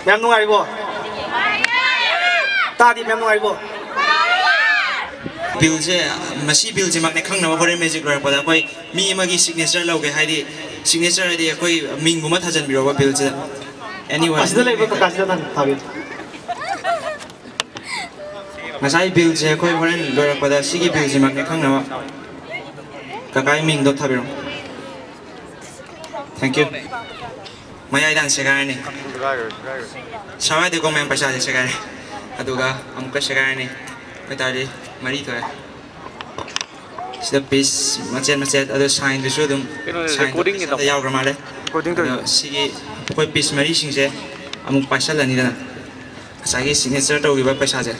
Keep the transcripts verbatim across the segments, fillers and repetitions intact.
ꯃꯌꯥꯝ ꯅꯨꯡꯉꯥꯏꯔꯤꯕꯣ? ꯇꯥꯗꯤ ꯃꯌꯥꯝ ꯅꯨꯡꯉꯥꯏꯔꯤꯕꯣ? Billꯁꯦ, ꯃꯁꯤ billꯁꯤꯃꯛꯅꯦ ꯈꯪꯅꯕ ꯍꯣꯔꯦꯟ magic ꯂꯣꯏꯔꯛꯄꯗ ꯑꯩꯈꯣꯏ ꯃꯤ ꯑꯃꯒꯤ signature ꯂꯧꯒꯦ, ꯍꯥꯏꯗꯤ signature ꯍꯥꯏꯗꯤ ꯑꯩꯈꯣꯏ ꯃꯤꯡꯒꯨꯝꯕ ꯊꯥꯖꯟꯕꯤꯔꯣꯕ billꯁꯤꯗ꯫ Anyone? ꯑꯁꯤꯗ ꯂꯩꯕ ꯀꯀꯥꯁꯤꯗ ꯊꯥꯕꯤꯌꯨ꯫ ꯉꯁꯥꯏ billꯁꯦ ꯑꯩꯈꯣꯏ ꯍꯣꯔꯦꯟ ꯂꯣꯏꯔꯛꯄꯗ ꯁꯤꯒꯤ billꯁꯤꯃꯛꯅꯦ ꯈꯪꯅꯕ ꯀꯀꯥꯒꯤ ꯃꯤꯡꯗꯣ ꯊꯥꯕꯤꯔꯣ꯫ Thank you. ꯃꯌꯥꯏꯗ ꯍꯥꯟꯅ ꯁꯦꯒꯥꯏꯔꯅꯤ꯫ ꯁꯦꯒꯥꯏꯔꯣꯏ, ꯁꯦꯒꯥꯏꯔꯣꯏ꯫ ꯁꯦꯒꯥꯏꯗꯦꯀꯣ ꯃꯌꯥꯝ, ꯄꯩꯁꯥꯁꯦ ꯁꯦꯒꯥꯏꯔꯦ꯫ ꯑꯗꯨꯒ ꯑꯃꯨꯛꯀ ꯁꯦꯒꯥꯏꯔꯅꯤ꯫ ꯑꯣꯏꯇꯥꯔꯗꯤ ꯃꯔꯤ ꯊꯣꯛꯑꯦ꯫ ꯁꯤꯗ piece ꯃꯆꯦꯠ ꯃꯆꯦꯠ, ꯑꯗꯣ signꯗꯨꯁꯨ ꯑꯗꯨꯝ ꯀꯩꯅꯣꯅꯦ, sign recordingꯅꯦ ꯇꯧꯕ ꯇꯥꯃꯣ꯫ Recording ꯇꯧꯔꯤ꯫ ꯑꯗꯣ ꯁꯤꯒꯤ ꯑꯩꯈꯣꯏ piece ꯃꯔꯤꯁꯤꯡꯁꯦ ꯑꯃꯨꯛ ꯄꯥꯏꯁꯜꯂꯅꯤꯗꯅ, ꯉꯁꯥꯏꯒꯤ signature ꯇꯧꯈꯤꯕ ꯄꯩꯁꯥꯁꯦ꯫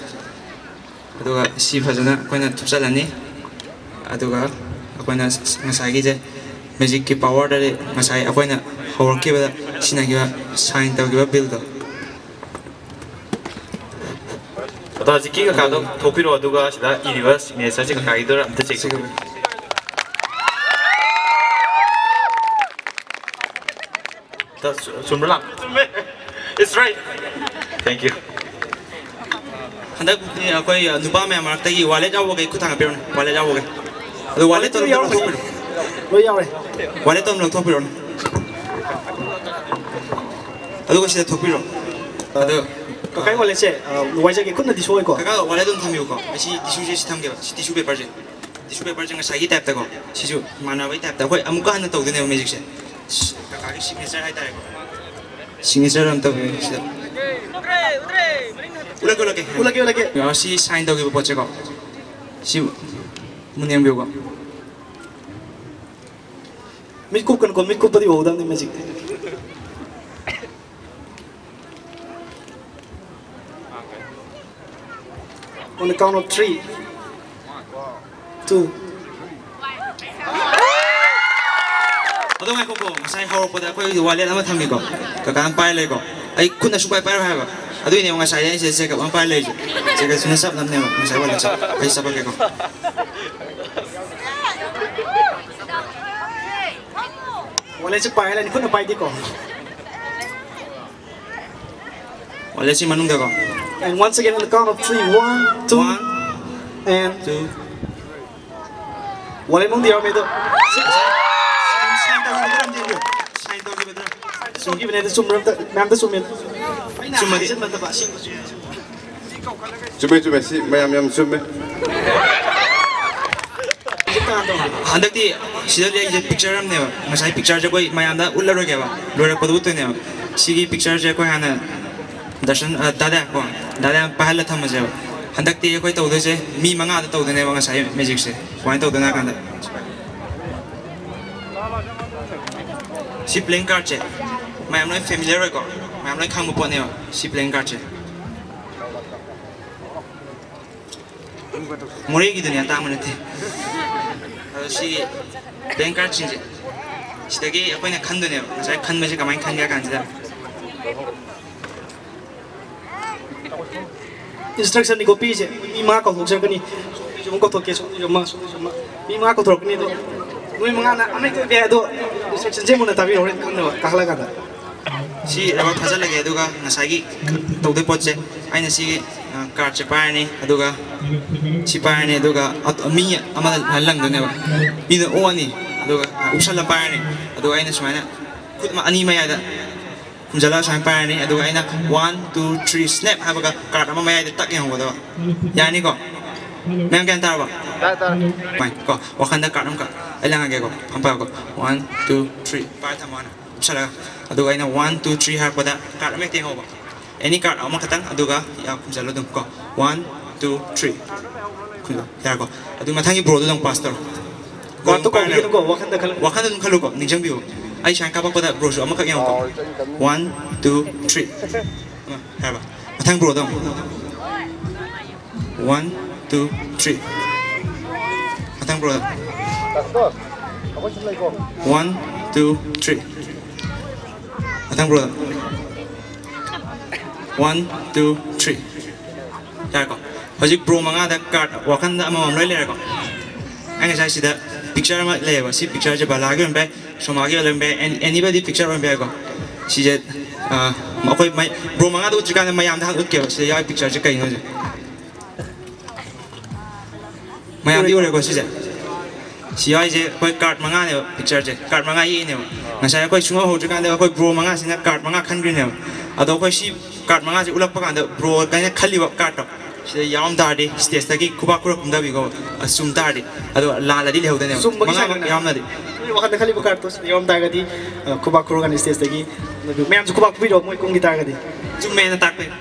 ꯑꯗꯨꯒ ꯁꯤ ꯐꯖꯅ ꯑꯩꯈꯣꯏꯅ ꯊꯨꯞꯆꯜꯂꯅꯤ꯫ ꯑꯗꯨꯒ ꯑꯩꯈꯣꯏꯅ ꯉꯁꯥꯏꯒꯤꯁꯦ magicꯀꯤ powerꯗꯗꯤ ꯉꯁꯥꯏ ꯑꯩꯈꯣꯏꯅ ꯍꯧꯔꯛꯈꯤꯕꯗ ꯁꯤꯟꯅꯈꯤꯕ, sign ꯇꯧꯈꯤꯕ billꯗꯣ꯫ ꯑꯗꯣ ꯍꯧꯖꯤꯛꯀꯤ ꯀꯀꯥꯗꯣ ꯊꯣꯛꯄꯤꯔꯣ, ꯑꯗꯨꯒ ꯁꯤꯗ ꯏꯔꯤꯕ signatureꯁꯦ ꯀꯀꯥꯒꯤꯗꯨꯔ ꯑꯝꯇ check ꯇꯧꯕꯤꯌꯨ꯫ ꯆꯨꯝꯕ꯭ꯔꯥ ꯂꯥꯟ-, ꯆꯨꯝꯃꯦ꯫ It's right. Thank you. ꯍꯟꯗꯛ ꯑꯩꯈꯣꯏ, ꯑ, ꯅꯨꯄꯥ ꯃꯌꯥꯝ ꯃꯔꯛꯇꯒꯤ wallet ꯌꯥꯎꯕꯈꯩ ꯈꯨꯠ ꯊꯥꯡꯒꯠꯄꯤꯔꯣꯅꯦ, wallet ꯌꯥꯎꯕꯈꯩ꯫ ꯑꯗꯣ wallet wallet ꯇꯣ ꯑꯝꯇ ꯌꯥꯎꯔꯝꯒꯅꯤ꯫ ꯂꯧꯊꯣꯛꯄꯤꯔꯣ꯫ ꯂꯣꯏ ꯌꯥꯎꯔꯦ꯫ Wallet ꯇꯣ ꯑꯝꯇ ꯂꯧꯊꯣꯛꯄꯤꯔꯣꯅꯦ꯫ ꯑꯗꯨꯒ ꯁꯤꯗ ꯊꯣꯛꯄꯤꯔꯣ꯫ ꯑꯗꯣ ꯀꯀꯥꯏ walletꯁꯦ, ꯑ, ꯋꯥꯏꯖꯒꯦ, ꯈꯨꯠꯅꯗꯤ ꯁꯣꯛꯑꯣꯏꯀꯣ? ꯀꯀꯥ wallet ꯑꯗꯨꯝ ꯊꯝꯕꯤꯌꯨꯀꯣ꯫ ꯑꯁꯤ tissueꯁꯦ ꯁꯤ ꯊꯝꯒꯦꯕ꯫ ꯁꯤ tissue paperꯁꯦ꯫ Tissue paperꯁꯦ ꯉꯁꯥꯏꯒꯤ typeꯇꯀꯣ꯫ ꯁꯤꯁꯨ ꯃꯥꯟꯅꯕꯒꯤ typeꯇ꯫ ꯑꯩꯈꯣꯏ ꯑꯃꯨꯛꯀ ꯍꯟꯅ ꯇꯧꯗꯣꯏꯅꯦꯕ magicꯁꯦ꯫ ꯀꯀꯥꯒꯤ signature ꯍꯥꯏꯇꯥꯔꯦꯀꯣ꯫ Signature ꯑꯝ ꯇꯧꯕꯤꯌꯨ ꯁꯤꯗ꯫ ꯎꯠꯂꯛꯀꯦ, ꯎꯠꯂꯛꯀꯦ꯫ ꯎꯠꯂꯛꯀꯦ, ꯎꯠꯂꯛꯀꯦ꯫ ꯑ, ꯁꯤ sign ꯇꯧꯈꯤꯕ ꯄꯣꯠꯁꯦꯀꯣ꯫ ꯁꯤ ꯃꯨꯟꯅ ꯌꯦꯡꯕꯤꯌꯨꯀꯣ꯫ ꯃꯤꯠ ꯀꯨꯞꯀꯅꯨꯀꯣ, ꯃꯤꯠ ꯀꯨꯞꯄꯗꯤ ꯎꯍꯧꯗꯕꯅꯤ magic꯫ On the count of three, two. ꯑꯗꯣ ꯉꯥꯏꯈꯣꯀꯣ, ꯉꯁꯥꯏ ꯍꯧꯔꯛꯄꯗ ꯑꯩꯈꯣꯏꯒꯤ wallet ꯑꯃ ꯊꯝꯃꯤꯀꯣ, ꯀꯀꯥꯅ ꯄꯥꯏꯔ ꯂꯩꯀꯣ꯫ ꯑꯩ ꯈꯨꯠꯅ ꯁꯨꯡꯄꯥꯏ ꯄꯥꯏꯔꯣꯏ ꯍꯥꯏꯕ꯫ ꯑꯗꯨꯏꯅꯦꯕ ꯉꯁꯥꯏꯗꯤ ꯑꯩꯁꯦ checkup ꯑꯃ ꯄꯥꯏꯔ ꯂꯩꯔꯤꯁꯦ꯫ Checkupꯁꯤꯅ ꯆꯞ ꯅꯞꯅꯦꯕ ꯉꯁꯥꯏ walletꯁꯦ꯫ ꯑꯩ ꯆꯠꯄꯒꯦꯀꯣ꯫ Walletꯁꯦ ꯄꯥꯏꯔ ꯂꯩꯅꯤ, ꯈꯨꯠꯅ ꯄꯥꯏꯗꯦꯀꯣ꯫ ꯑꯣ, ꯂꯦꯁꯤ ꯃꯅꯨꯡꯗꯀꯣ꯫ And once again, on the count of three, one, two, one, and two. ꯋꯥꯂꯦꯃꯪꯗꯤ ꯌꯥꯎꯔꯝꯃꯦ ꯑꯗꯣ꯫ ꯁꯥꯏꯟ ꯇꯧꯈꯤꯕꯗ ꯌꯥꯝ ꯌꯦꯡꯕꯤꯌꯨ꯫ ꯁꯥꯏꯟ ꯇꯧꯈꯤꯕꯗ꯫ ꯆꯨꯝꯈꯤꯕꯅꯦ ꯑꯗꯣ, ꯆꯨꯝꯕ꯭ꯔꯥ ꯑꯝꯇ, ꯃꯌꯥꯝꯗ ꯆꯨꯝꯃꯦ꯫ ꯑꯩꯅ ꯆꯨꯝꯃꯗꯤ? ꯍꯥꯏꯖꯟꯕ ꯅꯠꯇꯕ, ꯑꯁꯦꯡꯕꯁꯨ ꯌꯥꯏ꯫ ꯆꯨꯝꯃꯦ, ꯆꯨꯝꯃꯦ, ꯁꯤ ꯃꯌꯥꯝ ꯌꯥꯝ ꯆꯨꯝꯃꯦ꯫ ꯍꯟꯗꯛꯇꯤ ꯁꯤꯗꯗꯤ ꯑꯩꯁꯦ ꯄꯤꯛꯆꯔ ꯑꯃꯅꯦꯕ, ꯉꯁꯥꯏ ꯄꯤꯛꯆꯔꯁꯦ ꯑꯩꯈꯣꯏ ꯃꯌꯥꯝꯗ ꯎꯠꯂꯔꯣꯏꯒꯦꯕ, ꯂꯣꯏꯔꯛꯄꯗ ꯎꯠꯇꯣꯏꯅꯦꯕ꯫ ꯁꯤꯒꯤ ꯄꯤꯛꯆꯔꯁꯦ ꯑꯩꯈꯣꯏ ꯍꯥꯟꯅ ꯗꯔꯁꯟ, ꯑ, ꯗꯥꯗꯥ ꯀꯣ, ꯗꯥꯗꯥ ꯄꯥꯏꯍꯜꯂ ꯊꯝꯃꯁꯦꯕ꯫ ꯍꯟꯗꯛꯇꯤ ꯑꯩꯈꯣꯏ ꯇꯧꯗꯣꯏꯁꯦ ꯃꯤ ꯃꯉꯥꯗ ꯇꯧꯗꯣꯏꯅꯦꯕ ꯉꯁꯥꯏ ꯃꯦꯖꯤꯛꯁꯦ꯫ ꯀꯃꯥꯏꯅ ꯇꯧꯗꯣꯏꯅꯣ ꯍꯥꯏ ꯀꯥꯟꯗ, ꯁꯤ ꯄ꯭ꯂꯦꯌꯤꯡ ꯀꯥꯔꯠꯁꯦ ꯃꯌꯥꯝ ꯂꯣꯏ ꯐꯦꯃꯤꯂꯤꯌꯔ ꯑꯣꯏꯀꯣ, ꯃꯌꯥꯝ ꯂꯣꯏ ꯈꯪꯕ ꯄꯣꯠꯅꯦꯕ ꯁꯤ ꯄ꯭ꯂꯦꯌꯤꯡ ꯀꯥꯔꯠꯁꯦ꯫ ꯃꯣꯔꯦꯒꯤꯗꯨꯅꯦ, ꯑꯇꯥꯡꯕ ꯅꯠꯇꯦ꯫ ꯑꯗꯣ ꯁꯤꯒꯤ ꯄ꯭ꯂꯦꯌꯤꯡ ꯀꯥꯔꯠꯁꯤꯡꯁꯦ ꯁꯤꯗꯒꯤ ꯑꯩꯈꯣꯏꯅ ꯈꯟꯗꯣꯏꯅꯦꯕ꯫ ꯉꯁꯥꯏ ꯈꯟꯕꯁꯦ ꯀꯃꯥꯏꯅ ꯈꯟꯒꯦ ꯍꯥꯏ ꯀꯥꯟꯁꯤꯗ, ꯏꯟꯁꯇ꯭ꯔꯛꯁꯟꯅꯤꯀꯣ ꯄꯤꯔꯤꯁꯦ꯫ ꯃꯤ ꯃꯉꯥ ꯀꯧꯊꯣꯛꯆꯔꯛꯀꯅꯤ꯫ ꯁꯣꯝꯗꯁꯨ ꯑꯃ ꯀꯧꯊꯣꯛꯀꯦ, ꯁꯣꯝꯗꯁꯨ ꯑꯃ, ꯁꯣꯝꯗꯁꯨ ꯑꯃ꯫ ꯃꯤ ꯃꯉꯥ ꯀꯧꯊꯣꯔꯛꯀꯅꯤ ꯑꯗꯣ, ꯅꯣꯏ ꯃꯉꯥꯅ ꯑꯃ ꯍꯦꯛꯇ ꯑꯣꯏꯕ ꯌꯥꯏ ꯑꯗꯣ, ꯏꯟꯁꯇ꯭ꯔꯛꯁꯟꯁꯦ ꯃꯨꯟꯅ ꯇꯥꯕꯤꯔꯣ ꯍꯣꯔꯦꯟ ꯈꯪꯅꯕ ꯀꯥꯈꯠꯂꯀꯥꯟꯗ꯫ ꯁꯤ ꯂꯩꯕꯥꯛ ꯊꯥꯖꯤꯜꯂꯒꯦ, ꯑꯗꯨꯒ ꯉꯁꯥꯏꯒꯤ ꯇꯧꯗꯣꯏ ꯄꯣꯠꯁꯦ, ꯑꯩꯅ ꯁꯤꯒꯤ, ꯑ, ꯀꯥꯔꯠꯁꯦ ꯄꯥꯏꯔꯅꯤ, ꯑꯗꯨꯒ ꯁꯤ ꯄꯥꯏꯔꯅꯤ, ꯑꯗꯨꯒ ꯑꯠ-, ꯃꯤ ꯑꯃꯗ ꯂꯪꯗꯣꯏꯅꯦꯕ꯫ ꯃꯤꯗꯨꯅ ꯑꯣꯛꯑꯅꯤ, ꯑꯗꯨꯒ ꯎꯞꯁꯜꯂ ꯄꯥꯏꯔꯅꯤ, ꯑꯗꯨꯒ ꯑꯩꯅ ꯁꯨꯃꯥꯏꯅ ꯈꯨꯠ ꯑꯃ ꯑꯅꯤ ꯃꯌꯥꯏꯗ ꯈꯨꯝꯖꯤꯜꯂꯒ ꯁꯨꯃꯥꯏꯅ ꯄꯥꯏꯔꯅꯤ, ꯑꯗꯨꯒ ꯑꯩꯅ one, two, three, snap ꯍꯥꯏꯕꯒ ꯀꯥꯔꯠ ꯑꯃ ꯃꯌꯥꯏꯗ ꯇꯛ ꯌꯦꯡꯍꯧꯒꯗꯕ꯫ ꯌꯥꯔꯅꯤꯀꯣ? ꯃꯌꯥꯝ ꯒ꯭ꯌꯥꯟ ꯇꯥꯔꯕꯣ? ꯇꯥꯔꯦ, ꯇꯥꯔꯦ꯫ ꯐꯥꯏꯟ ꯀꯣ, ꯋꯥꯈꯟꯗ ꯀꯥꯔꯠ ꯑꯃꯈꯛ ꯑꯩ ꯂꯪꯉꯒꯦꯀꯣ, ꯐꯝ ꯄꯥꯏꯌꯨꯀꯣ꯫ One, two, three, ꯄꯥꯏꯔ ꯊꯝꯃꯣ ꯍꯥꯟꯅ꯫ ꯎꯞꯁꯜꯂꯒ꯫ ꯑꯗꯨꯒ ꯑꯩꯅ one, two, three ꯍꯥꯏꯔꯛꯄꯗ ꯀꯥꯔꯠ ꯑꯃ ꯍꯦꯛꯇ ꯌꯦꯡꯍꯧꯕ꯫ ꯑꯦꯅꯤ ꯀꯥꯔꯠ ꯑꯃꯈꯛꯇꯪ, ꯑꯗꯨꯒ ꯌꯥ-, ꯈꯨꯝꯖꯤꯜꯂꯣ ꯑꯗꯨꯝ ꯀꯣ꯫ One, two, three꯫ ꯈꯨꯝꯖꯤꯜꯂꯣ꯫ ꯌꯥꯔꯦꯀꯣ? ꯑꯗꯨ ꯃꯊꯪꯒꯤ ꯕ꯭ꯔꯣꯗꯨꯗ ꯑꯃꯨꯛ ꯄꯥꯁ ꯇꯧꯔꯣ꯫ ꯀꯥꯔꯠꯇꯣ ꯀꯥꯎꯕꯤꯒꯅꯨꯀꯣ, ꯋꯥꯈꯟꯗ ꯈꯜꯂꯨ꯫ ꯋꯥꯈꯟꯗ ꯑꯗꯨꯝ ꯈꯜꯂꯨꯀꯣ, ꯅꯤꯡꯁꯤꯡꯕꯤꯌꯨ꯫ ꯑꯩ ꯁꯨꯃꯥꯏꯅ ꯀꯥꯞꯄꯛꯄꯗ ꯕ꯭ꯔꯣꯁꯨ ꯑꯃꯈꯛ ꯌꯦꯡꯉꯨꯀꯣ꯫ One, two, three꯫ ꯑꯃ, ꯌꯥꯔꯕ? ꯃꯊꯪ ꯕ꯭ꯔꯣꯗ ꯑꯃꯨꯛ꯫ One, two, three꯫ ꯃꯊꯪ ꯕ꯭ꯔꯣꯗ꯫ One, two, three꯫ ꯃꯊꯪ ꯕ꯭ꯔꯣꯗ꯫ One, two, three꯫ ꯌꯥꯔꯦꯀꯣ? ꯍꯧꯖꯤꯛ ꯕ꯭ꯔꯣ ꯃꯉꯥꯗ ꯀꯥꯔꯠ ꯋꯥꯈꯟꯗ ꯑꯃꯃꯝ ꯂꯣꯏ ꯂꯩꯔꯦꯀꯣ? ꯑꯩ ꯉꯁꯥꯏ ꯁꯤꯗ ꯄꯤꯛꯆꯔ ꯑꯃ ꯂꯩꯌꯦꯕ꯫ ꯁꯤ ꯄꯤꯛꯆꯔꯁꯦ ꯕꯂꯥꯒꯤ ꯑꯣꯏꯔꯝꯕ ꯌꯥꯏ, ꯁꯣꯃꯥꯒꯤ ꯑꯣꯏꯔꯝꯕ ꯌꯥꯏ, ꯑꯦꯅꯤ-, ꯑꯦꯅꯤꯕꯗꯤ ꯄꯤꯛꯆꯔ ꯑꯣꯏꯔꯝꯕ ꯌꯥꯏꯀꯣ? ꯁꯤꯁꯦ ꯑ, ꯑꯩꯈꯣꯏ ꯃꯩ ꯕ꯭ꯔꯣ ꯃꯉꯥꯗ ꯎꯠꯇ꯭ꯔꯤꯀꯥꯟꯗ ꯃꯌꯥꯝꯗ ꯍꯥꯟꯅ ꯎꯠꯀꯦꯕ꯫ ꯁꯤꯗ ꯌꯥꯎꯔꯤ ꯄꯤꯛꯆꯔꯁꯦ ꯀꯩꯅꯣꯁꯦ? ꯃꯌꯥꯝꯗꯤ ꯎꯔꯦꯀꯣ ꯁꯤꯁꯦ? ꯁꯤ ꯌꯥꯎꯔꯤꯁꯦ ꯑꯩꯈꯣꯏ ꯀꯥꯔꯠ ꯃꯉꯥꯅꯦꯕ, ꯄꯤꯛꯆꯔꯁꯦ ꯀꯥꯔꯠ ꯃꯉꯥ ꯌꯦꯛꯏꯅꯦꯕ꯫ ꯉꯁꯥꯏ ꯑꯩꯈꯣꯏ ꯁꯨꯡꯍꯧ ꯍꯧꯗ꯭ꯔꯤꯀꯥꯟꯗ ꯑꯩꯈꯣꯏ ꯕ꯭ꯔꯣ ꯃꯉꯥꯁꯤꯅ ꯀꯥꯔꯠ ꯃꯉꯥ ꯈꯟꯈ꯭ꯔꯤꯅꯦꯕ꯫ ꯑꯗꯣ ꯑꯩꯈꯣꯏ ꯁꯤ ꯀꯥꯔꯠ ꯃꯉꯥꯁꯦ ꯎꯠꯂꯛꯄ ꯀꯥꯟꯗ ꯕ꯭ꯔꯣ ꯀꯥꯏꯅ ꯈꯜꯂꯤꯕ ꯀꯥꯔꯠꯇꯣ ꯁꯤꯗ ꯌꯥꯎꯔꯝ ꯇꯥꯔꯗꯤ ꯁ꯭ꯇꯦꯖꯇꯒꯤ ꯈꯨꯕꯥꯛ ꯈꯨꯔ ꯀꯨꯝꯊꯕꯤꯀꯣ꯫ ꯑ, ꯆꯨꯝ ꯇꯥꯔꯗꯤ꯫ ꯑꯗꯣ ꯂꯥꯜꯂꯗꯤ ꯂꯩꯍꯧꯗꯣꯏꯅꯦꯕ꯫ ꯆꯨꯝꯕꯒꯤ ꯃꯉꯥꯃꯛ ꯆꯥꯡꯅ ꯌꯥꯎꯔꯝꯅꯗꯤ꯫ ꯅꯣꯏ ꯋꯥꯈꯜꯗ ꯈꯜꯂꯤꯕ ꯀꯥꯔꯠꯇꯣ ꯁꯤꯗ ꯌꯥꯎꯔꯝ ꯇꯥꯔꯒꯗꯤ, ꯑ, ꯈꯨꯕꯥꯛ ꯈꯨꯔꯒꯅꯤ ꯁ꯭ꯇꯦꯖꯇꯒꯤ꯫ ꯑꯗꯨ ꯃꯌꯥꯝꯁꯨ ꯈꯨꯕꯥꯛ ꯈꯨꯕꯤꯔꯣ ꯃꯣꯏ ꯀꯨꯝꯈꯤ ꯇꯥꯔꯒꯗꯤ꯫ ꯆꯨꯝꯃꯦꯅ ꯇꯥꯛꯄꯤꯌꯨ꯫